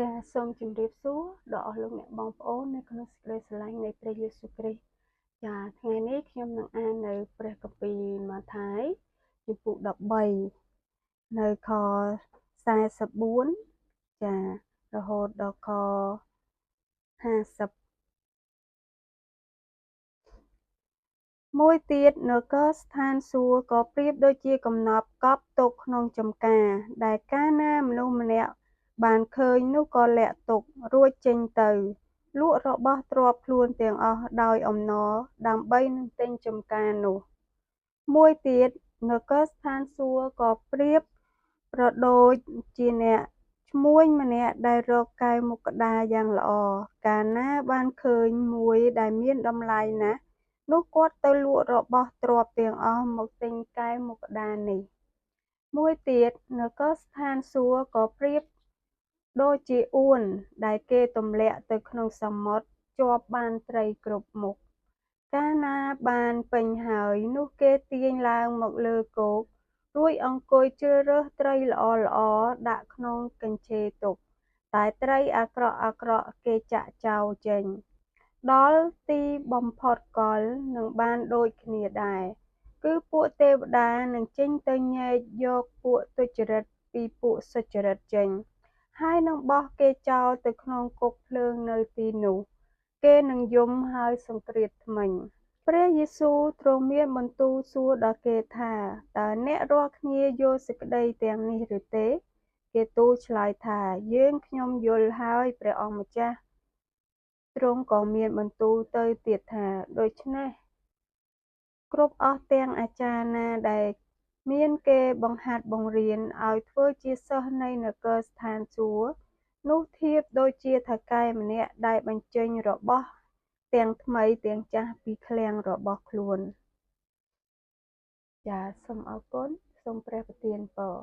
ចាសសូមជម្រាបសួរដល់អស់លោកអ្នកបងប្អូននៅក្នុងសេចក្តីស្រឡាញ់នៃព្រះយេស៊ូវគ្រីស្ទចាថ្ងៃនេះខ្ញុំនឹងអាននៅព្រះគម្ពីរម៉ាថាយជំពូក13នៅខ44ចារហូតដល់ខ50មួយទៀតនគរស្ថានសួគ៌ក៏ប្រៀបដូចជាកំណប់កប់ទុកក្នុងចំការ ដែលកាលណាមនុស្សម្នាក់បានឃើញនោះក៏លាក់ទុករួចចេញទៅ លក់របស់ទ្រព្យខ្លួនទាំងអស់ដោយអំណរដើម្បីនឹងទិញចំការនោះ មួយទៀតនគរស្ថានសួគ៌ក៏ប្រៀបប្រដូចជាអ្នកឈ្មួញម្នាក់ដែលរកកែវមកុដាយ៉ាងល្អ កាលណាបានឃើញមួយដែលមានតម្លៃណាស់នោះគាត់ទៅលក់របស់ទ្រព្យទាំងអស់មកទិញកែវមកុដានេះ មួយទៀតនគរស្ថានសួគ៌ក៏ប្រៀបដូចជាអួនដែលគេទម្លាក់ទៅក្នុងសមុទ្រជាប់បានត្រីគ្រប់មុខ កាលណាបានពេញហើយនោះគេទាញឡើងមកលើគោករួចអង្គុយជ្រើសរើសត្រីល្អៗដាក់ក្នុងកញ្ឆេរទុក តែត្រីអាក្រក់ៗគេចាក់ចោលចេញ ដល់ទីបំផុតកលនឹងបានដូចគ្នាដែរ គឺពួកទេវតានឹងចេញទៅញែកយកពួកទុច្ចរិតពីពួកសុចរិតចេញ ហើយនឹងបោះគេចោលទៅក្នុងគុកភ្លើងនៅទីនោះ គេនឹងយំហើយសង្គ្រាតធ្មេញ ព្រះយេស៊ូវទ្រង់មានបន្ទូលសួរដល់គេថា តើអ្នករាល់គ្នាយល់សេចក្តីទាំងនេះឬទេ? គេទូលឆ្លើយថា យើងខ្ញុំយល់ហើយព្រះអង្គម្ចាស់ ទ្រង់ក៏មានបន្ទូលទៅទៀតថា ដូច្នេះគ្រប់អស់ទាំងអាចារ្យណាដែលមានគេបង្ហាត់បង្រៀនឲ្យធ្វើជាសិស្សនៃនគរស្ថានសួគ៌ នោះធៀបដូចជាថៅកែម្នាក់ដែលបញ្ចេញរបស់ទាំងថ្មីទាំងចាស់ពីឃ្លាំងរបស់ខ្លួន ចាសសូមអរគុណសូមព្រះប្រទានពរ